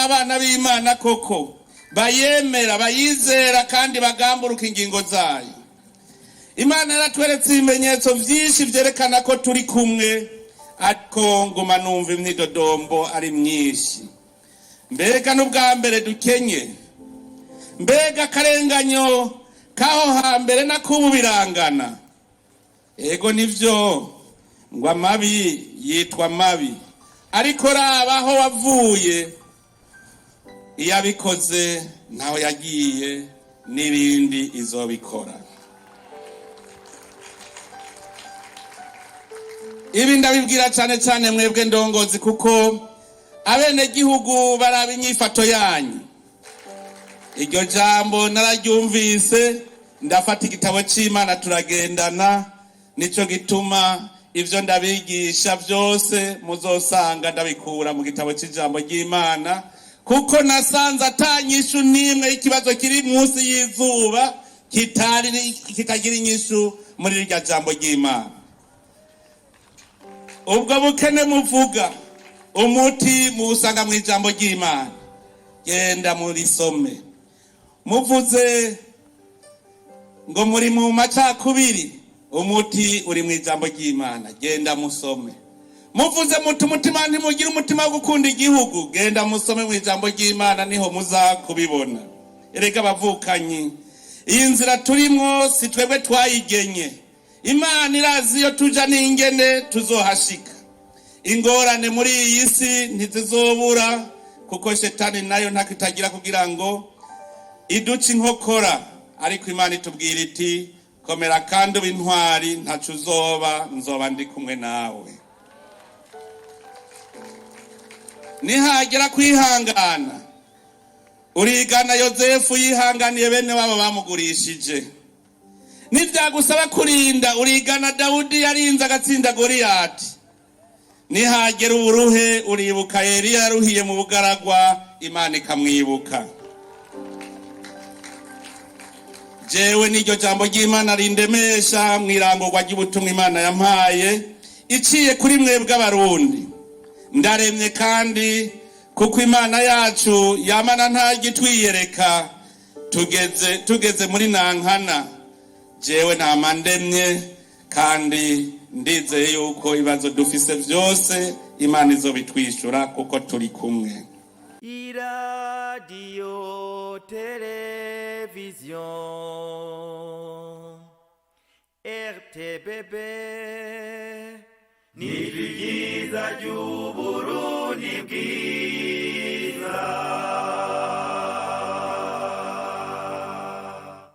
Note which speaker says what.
Speaker 1: Abana b'Imana koko bayemera, bayizera kandi bagamburuka ingingo zayo. Imana yaratweretse ibimenyetso vyinshi vyerekana ko turi kumwe, ariko nguma numva imyidodombo ari myinshi. Mbega n'ubwa mbere dukenye? Mbega akarenganyo k'aho hambere n'akubu birangana? Ego, nivyo ngo amabi yitwa mabi, ariko raba aho wavuye. Iyo abikoze ntaho yagiye, n'ibindi izobikora. Ibi ndabibwira cyane cyane mwebwe ndongozi, kuko abenegihugu baraba inyifato yanyu. Iryo jambo nararyumvise, ndafata igitabo c'Imana turagendana. Nico gituma ivyo ndabigisha vyose muzosanga ndabikura mu gitabo c'ijambo ry'Imana, kuko nasanze ata nyishu n'imwe y'ikibazo kiri munsi y'izuba kitari kitagira inyishu muri rirya jambo ry'Imana. Ubwo bukene muvuga, umuti muwusanga mu ijambo ry'Imana, genda murisome. Muvuze ngo muri mu macakubiri, umuti uri mu ijambo ry'Imana, genda musome. Muvuze muti umutima ntimugire umutima wo gukunda igihugu, genda musome mu ijambo ry'Imana, niho muza kubibona. Erega abavukanyi, iyi nzira turimwo si twebwe twayigenye. Imana irazi iyo tuja n'ingene tuzohashika. Ingorane muri iyi si ntizizobura, kuko shetani nayo ntako itagira kugira ngo iduce inkokora, ariko Imana itubwira iti: "Komera kandi ube intwari, ntaco uzoba, nzoba ndi kumwe nawe." Nihagera kwihangana, urigana Yozefu yihanganiye bene wabo bamugurishije. Nibyagusaba kurinda, urigana Dawudi yarinze agatsinda Goriyati. Nihagera uburuhe, uribuka Eliya yaruhiye mu bugaragwa, Imana ikamwibuka. Jewe n'iryo jambo ry'Imana rindemesha mw'irangurwa ry'ubutumwa Imana yampaye iciye kuri mwebwe Abarundi. Ndaremye kandi kuko Imana yacu yamana ntagitwiyereka. Tugeze muri nankana, jewe nama ndemye kandi ndizeye yuko ibibazo dufise vyose Imana izobitwishura, kuko turi kumwe.
Speaker 2: Iradiyo televiziyo RTBB ni ryiza ry'Uburundi bwiza.